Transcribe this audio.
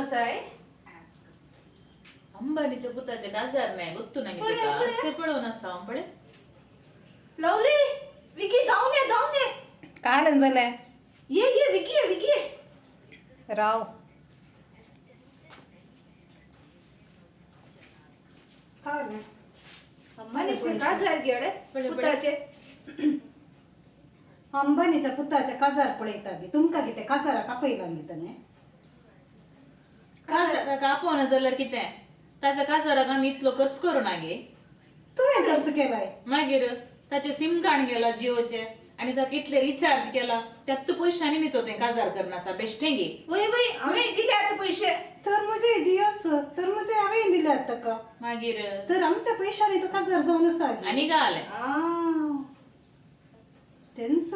आसाय. अंबानीच्या पुताचे काजार नाही गुत्तू नाही पळय, तुका. पळय. ते पळोवन आसा हांव पळय. लवली, विकी, धांवन ये, धांवन ये. काय जालें? ये ये विकी ये, विकी ये. राव. काय रे? अंबानीचे काजार गेले पळय, पळय. पुताचे. अंबानीच्या पुताच्या काजार पळयता गी, तुमकां कितें काजाराक आपयला न्ही ताणें? काजाराक आपोवना जाल्यार कितें, ताच्या काजाराक आमी इतलो खर्च करू ना गे? तुवें खर्च केलाय? मागीर ताचे सिम कार्ड गेला जिओचे आनी ताका इतले रिचार्ज केला, त्यात पयशांनी न्ही तो तें काजार करना आसा बेश्टें गे. वय वय, हांवें दिले आतां पयशे. तर म्हजे जिओस, तर म्हजे हांवें दिल्यात ताका. मागीर. तर आमच्या पयशांनी तो काजार जावन आसा गे. आनी गालें. आ, तेंच.